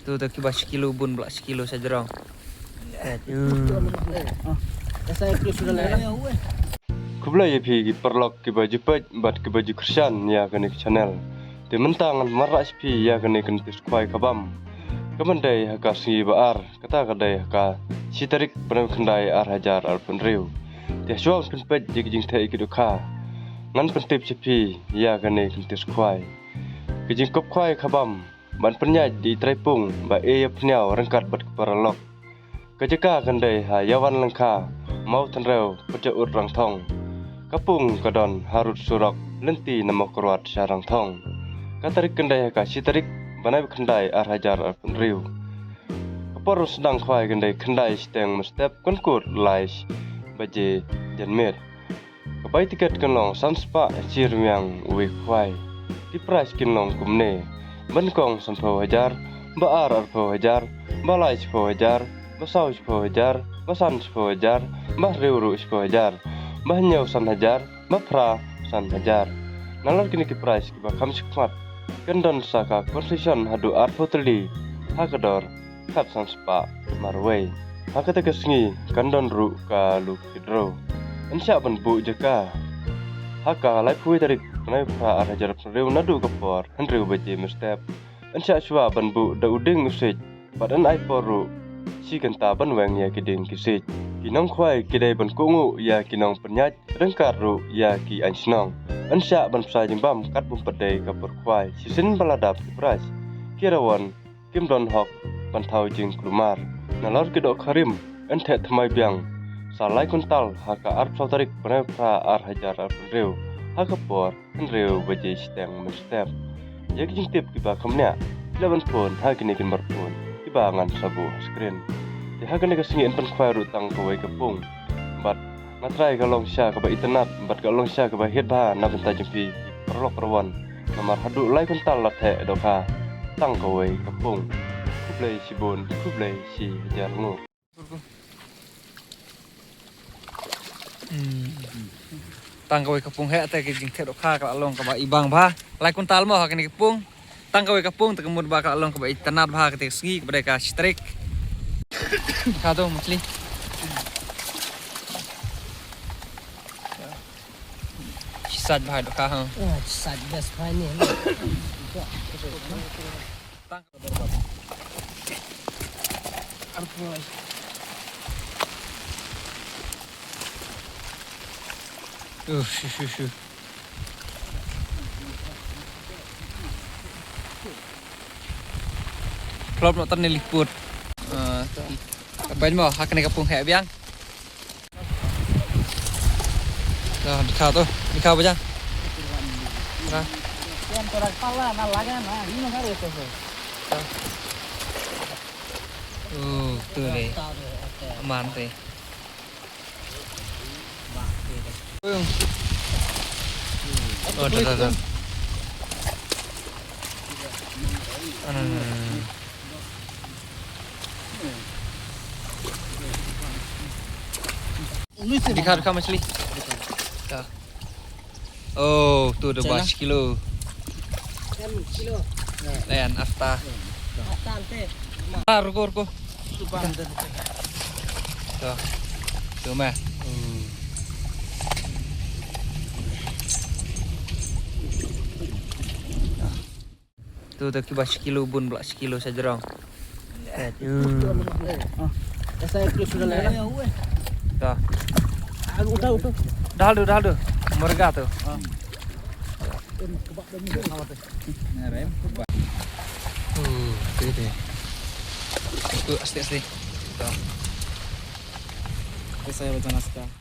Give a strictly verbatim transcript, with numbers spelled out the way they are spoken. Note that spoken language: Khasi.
Tu tu kiba shi kilo bun bla shi kilo sa jrong. Khublei ïa phi ki paralok kiba ju peit bad kiba ju kyrshan ïa kane ka channel. Te mynta ngan mareh sha phi ïa kane ka ntir khwai ka bam. Ka ban dei ha ka sngi ba ar, kata ka dei ha ka shi tarik bnai khyndai ar hajar arphew hynriew. Te shuwa ban peit ïa ki jingtheh ïa ki dohkha, ngan pyntip sha phi ïa kane ka ntir khwai. Ka jingkop khwai ka bam ban pynïaid da i trai pung ba e ïa pynïaw ryngkat bad ka paralok. Ka jaka kan dei ha Ïawan Lyngkha, Mawtynrew, Pyrshah Ut Rangthong. Ka pung ka don harud surok lynti na Mawkyrwat sha Rangthong. Ka tarik kan dei ha ka shi tarik bnai khyndai ar hajar arphew hynriew. Ka por sdang khwai kan dei khyndai shiteng mynstep, kan kut lai baje janmiet. Ka bai tiket kan long san spah shi rmiang uwei khwai. Ki prize kin long kumne: ba nyngkong sanphew hajar, ba ar arphew hajar, ba lai shiphew hajar, ba saw shiphew hajar, ba san shiphew hajar, ba hynriew ruh shiphew hajar, ba hynñiew san hajar, ba phra san hajar. Nalor kine ki prize kiba kham shakhmat, kan don sa ka consolation haduh arphew tylli ha ka dor khatsan spah marwei. Ha kata ka sngi kan don ruh ka lucky draw. Yn shah ban buh jaka ha ka laiphew tarik bnai phra ar hajar arphew hynriew naduh ka por hynriew baje mynstep. Yn shah shuwa ban buh da u dieng u siej bad yn ai por ruh shi kynta ban weng ïa ki dieng ki siej. Ki nongkhwai ki dei ban kohnguh ïa ki nongpynïaid ryngkat ruh ïa ki aiñ shnong. Yn shah ban bsa jingbam katba ym pat dei ka por khwai. Shisien ba la dap ki prize, ki rawon kim don hok ban thaw jingkulmar. Nalor ki dohkha rim yn theh thymmai biang sa lai kuntal ha ka arphew saw tarik bnai phra ar hajar arphew hynriew ha ka por hynriew baje shiteng mynstep. Ïa ki jingtip kiba kham bniah, leh ban phone ha kine ki nambar phone kiba ngan sa buh ha screen. Te ha kane ka sngi yn pynkhwai ruh tang kawei ka pung. Bad nga trai ka long sha kaba itynnad bad ka long sha kaba hiat bha na bynta jong phi ki paralok rawon. Namar haduh lai kuntal la theh dohkha tang kawei ka pung. Khublei shibun, khublei shi hajar nguh. Hmm. Tang kawei ka pung heh te ka jingtheh dohkha ka la long kaba ibang bha. Lai kuntal mo ha kane ka pung. Tang kawei ka pung te ka mut ba ka la long kaba itynnad bha kata ka sngi kaba dei ka shi tarik. Ka tu mostly. Shi sait bha dohkha ha. Ah, shi sait best bha ni. Uh, shu, shu, shu. Plop noh tang ne liput. Ah, tu. Apa mo, ha kane ka pung heh biang. Dah, dikha tu. Dikha bajang. Dah. Oh, tu le. Aman te. Oh, dah, dah, dah. Ah, no, no, no, no. Dikha, dikha, machli. Dikha. Oh, tu dah bas kilo. Kilo. Lain, asta. Asta ante. Ah, ruko, ruko. Tu. Tu mah. Hmm. Tu tu kiba shi kilo bun bla shi kilo sa jrong. Tu. Dah. Dah tu, dah tu. Marga tu. Tu tu. Tu asli asli. Tu. Saya baca naskah.